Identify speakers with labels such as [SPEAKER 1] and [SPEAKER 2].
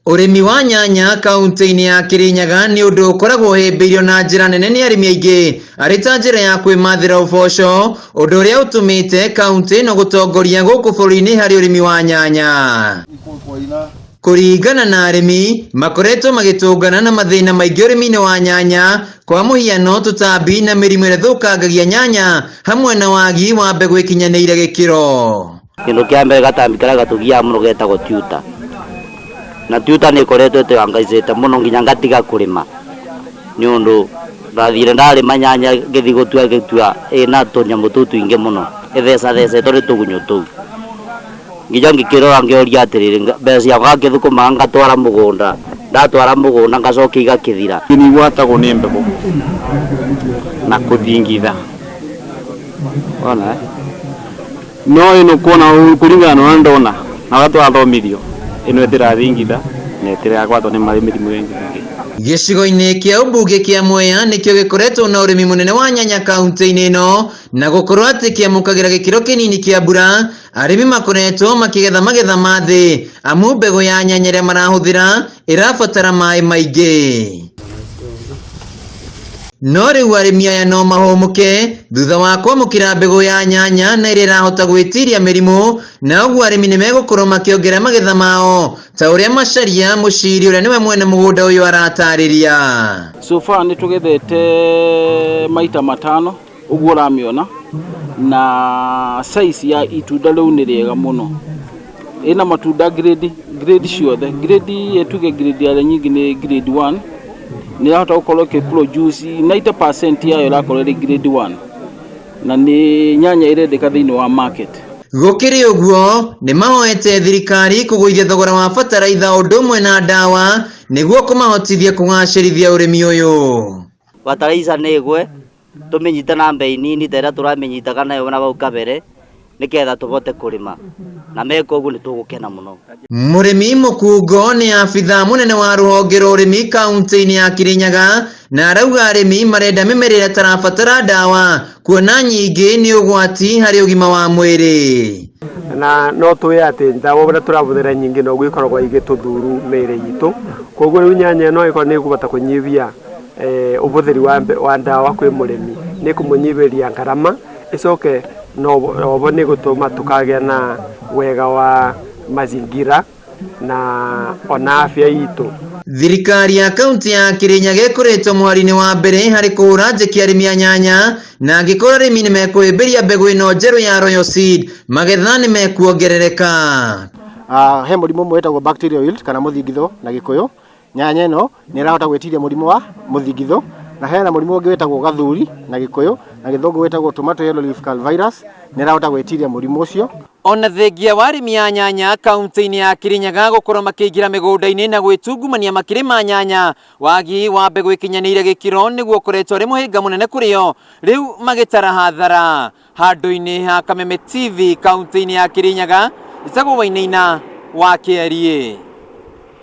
[SPEAKER 1] Ũrĩmi wa nyanya kaunti-inĩ ya Kirinyaga nĩ ũndũ ũkoragwo ũhĩmbĩirio na njĩra nene nĩ arĩmi aingĩ arĩ ta njĩra ya kwĩmathĩra ũboco, ũndũ ũrĩa ũtũmĩte kaunti ĩno gũtongoria gũkũ bũrũri-inĩ harĩ ũrĩmi wa nyanya. Kũringana na arĩmi, makoretwo magĩtũngana na mathĩna maingĩ ũrĩmi-inĩ wa nyanya, kwa mũhiano tũtambi na mĩrimũ ĩrĩa ĩthũkangagia nyanya hamwe na wagi wa mbegũ ĩkinyanĩire gĩkĩro.
[SPEAKER 2] Kĩndũ kĩa mbere gatambi karĩa gatũgiaga mũno getagwo tuta. Na tuta nĩ ĩkoretwo ĩtũhangaicĩte mũno nginya ngatiga kũrĩma nĩ ũndũ ndathire ndarĩma nyanya ngĩthiĩ gũtua ngĩtua ĩna tũnyamũ tũu tũingĩ mũno ĩthecathecetwo nĩ tũgunyũ tũu. Nginya ngĩkĩrora ngĩũria atĩrĩrĩ, mbeca ciakwa ngakĩthũkũmaga ngatwara mũgũnda, ndatwara mũgũnda ngacokia igakĩthira.
[SPEAKER 3] Nĩ igwatagwo nĩ mbegũ na kũthingitha. Wona eh? No ĩno kuona kũringana na ũrĩa ndona na ũrĩa tũrathomithio ĩno ĩtĩrathingitha na ĩtĩragwatwo nĩ mĩrimũ ĩngĩ.
[SPEAKER 1] Gĩcigo-inĩ kĩa ũmbunge kĩa Mwea nĩkĩo gĩkoretwo na ũrĩmi mũnene wa nyanya kaunti-inĩ ĩno na gũkorwo atĩ kĩamũkagĩra gĩkĩro kĩnini kĩa mbura, arĩmi makoretwo makĩgetha magetha ma thĩ amu mbegũ ya nyanya ĩrĩa marahũthĩra ĩrabatara maĩ maingĩ. No rĩu arĩmi aya no mahũmũke thutha wa kwamũkĩra mbegũ ya nyanya na ĩrĩa ĩrahota gwĩtiria mĩrimũ na ũguo arĩmi nĩ megũkorwo makĩongerera magetha mao ta ũrĩa Macharia Mũciri ũrĩa nĩwe mwene mũgũnda ũyũ aratarĩria.
[SPEAKER 4] So far nĩ tũgethete maita matano ũguo ũramĩona na size ya itunda rĩu nĩ rĩega mũno. Ĩna matunda grade, grade ciothe, grade tuge grade ya nyingĩ nĩ grade 1 nĩ ĩrahota gũkorwo ĩkĩ produce 90% yayo ĩrakorwo ĩrĩ grade 1 na nĩ nyanya ĩrendeka thĩinĩ wa market.
[SPEAKER 1] Gũkĩrĩ ũguo, nĩ mahoete thirikari kũgũithia thogora wa bataraitha o ũndũ ũmwe na ndawa nĩguo kũmahotithia kũgacĩrithia ũrĩmi ũyũ.
[SPEAKER 2] Bataraitha nĩ ĩgwe, tũmĩnyite na mbei nini ta ĩrĩa tũramĩnyitaga nayo na hau kabere, nĩgetha tũhote kũrĩma. Na meka ũguo nĩ tũgũkena mũno.
[SPEAKER 1] Mũrĩmi Mũkungo nĩ abithaa mũnene wa rũhonge rwa ũrĩmi kaunti-inĩ ya Kirinyaga na arauga arĩmi marenda mĩmera ĩrĩa ĩtarabatara ndawa kuona nyingĩ nĩ ũgwati harĩ ũgima wa mwĩrĩ.
[SPEAKER 5] Na no tũĩ atĩ ndawa ũrĩa tũrahũthĩra nyingĩ noguo ikoragwo igĩtũthuru mĩĩrĩ itũ, koguo rĩu nyanya ĩno ĩkorwo nĩ ĩkũhota kũnyihia ũhũthĩri wa ndawa kwĩ mũrĩmi, nĩ ĩkũmũnyihĩria ngarama, ĩcoke oho nĩ ĩgũtũma tũkagĩa na wega wa mazingira na ona afya itũ.
[SPEAKER 1] Thirikari ya kaunti ya Kirinyaga ĩkoretwo mweri-inĩ wa mbere harĩ kũhũra njeki arĩmi a nyanya na angĩkorwo arĩmi nĩ mekũhĩmbĩria mbegũ ĩno njerũ ya Royal Seed magetha nĩ mekuongerereka.
[SPEAKER 6] He mũrimũ ũmwe wĩtagwo bacterial wilt kana mũthingitho na gĩkũyũ. Nyanya ĩno nĩ ĩrahota gwĩtiria mũrimũ wa mũthingithũ, na hena mũrimũ ũngĩ wĩtagwo gathuri na gĩkũyũ, na gĩthũngũ wĩtagwo tomato yellow leaf curl virus, nĩ ĩrahota gwĩtiria mũrimũ ũcio.
[SPEAKER 1] Ona thengia wa arĩmi a nyanya kaunti-inĩ ya Kirinyaga gũkorwo makĩingĩra mĩgũnda-inĩ na gwĩtungumania makĩrĩma nyanya, wagi wa mbegũ ĩkinyanĩire gĩkĩro nĩguo ũkoretwo ũrĩ mũhĩnga mũnene kũrĩ o, rĩu magĩtara hathara. Handũ-inĩ ha Kameme TV kaunti-inĩ ya Kirinyaga, njĩtagwo Wainaina wa Kĩariĩ.